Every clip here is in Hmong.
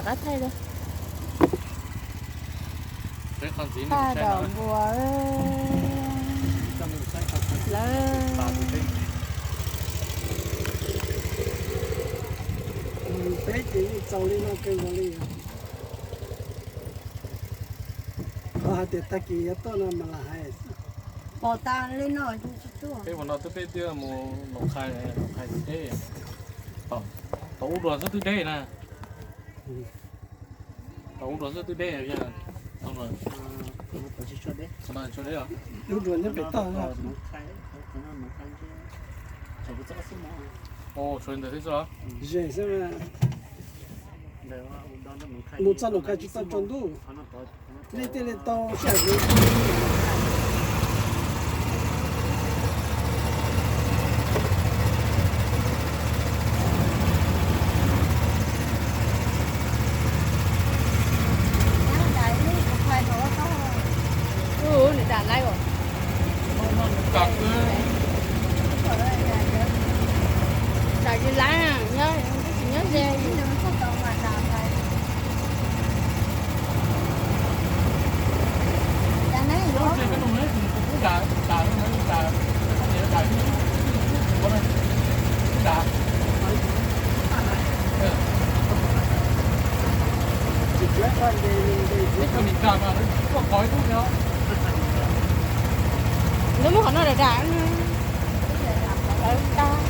Qab thaij li. Paj dom npua lawm. Peb ces yeej txaus li no kawg nkaus li. Qhov hais tias tag kis yuav tuaj no mas lam hais. Pom tas li no tsis tuaj. Peb mus no twb peb twb mus Noom Qhais, Noom Qhais twb deb. Tau ub dua xwb twb deb na. Tau ub dua xwb twb deb. Ub dua nyob pem toj. Tshuav ntawd xwb. Ze xwb. Mus txog Noom Qhais tsis tau tsaus ntuj. Nej thiaj li tau sij hawm. Nws dam laiv os. Dam tsis laiv, nyob tsis nyob ze. Lub muab qhov no dam dam.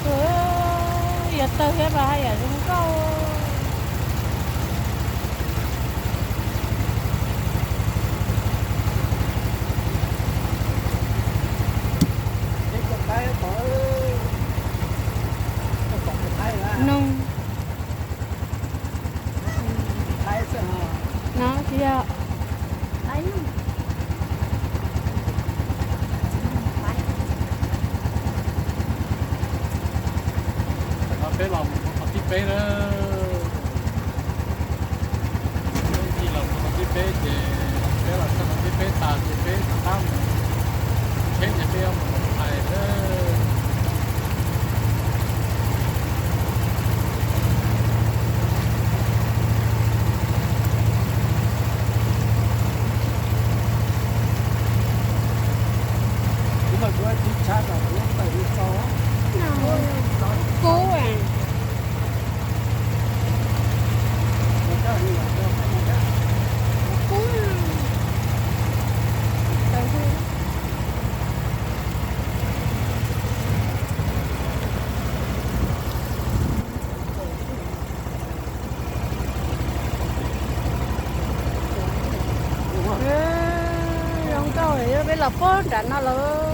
Kawg, yog tawg thiab mas haj yam zoo nkauj. Noog. No tsis yog. Peb los mus qhov thib peb na. Peb los mus qhov thib peb ces peb los txog qhov thib peb tas ces peb rov qab mus tsheb ces peb yuav mus Loos Thaib na. Kub, kub. Zoo nkauj, peb los puag nram no lawm.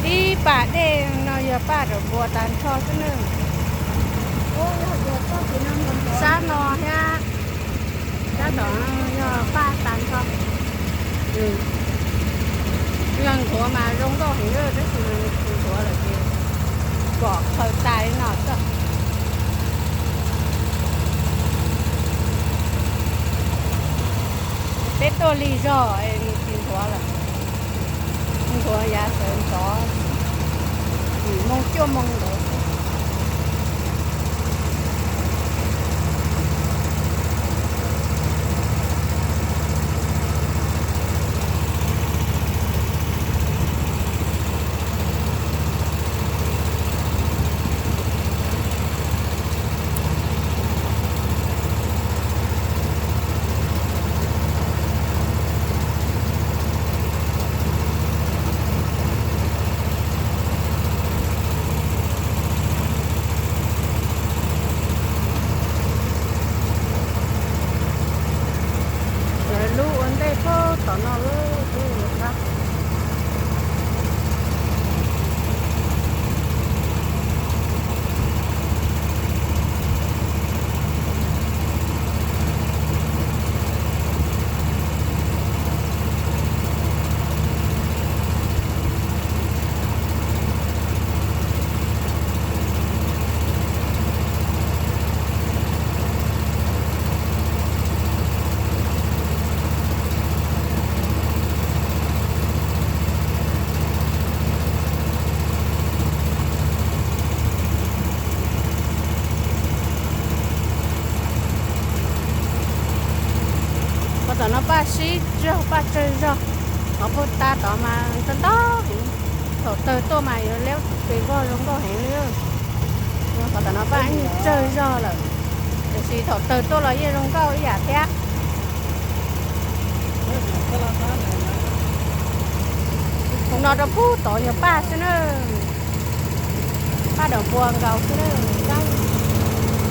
Ib pas dej no yog paj rau npua tag nrho xwb na. Sab no thiab sab tom no yog paj tag nrho. Yog nthuav mas zoo nkauj heev, tab sis mas nthuav lawm ces pom khaws tas li no xwb. Peb tuaj lig zog es nws tsis nthuav lawm. Nthuav yav sawv ntxov, yim moo cuaj moo ntawd. Lub ua ntej puag tom no lub, lub ua ntej. Puag tom no paj sib zog, paj tsawg zog. Qhov puag ta tod mas ntau ntau heev, thaum tawg tuaj mas yuav liab pes vog zoo nkauj heev li. Qhov tom no paj ib nyuag tsawg zog lawm, tiam sis thaum tawg tuaj los yeej zoo nkauj ib yam thiab. Tus no rau puag tod yog paj xwb na, paj daum npua nkaus xwb na.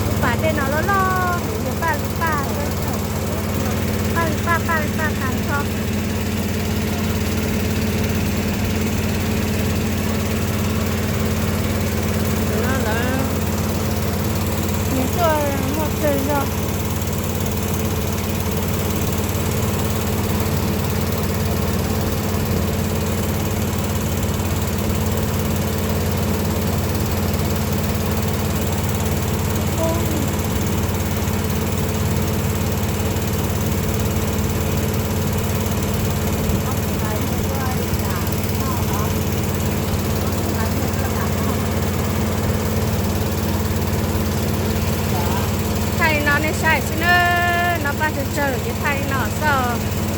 Lub pas dej no loj loj heev, yog paj li paj, paj li paj, paj li paj tag nrho. Tus no lawv nws tuaj muaj tsawg zog. Thaij li no nej saib xwb nawb, no paj tsawg tsawg lawm ces thaij li no xwb.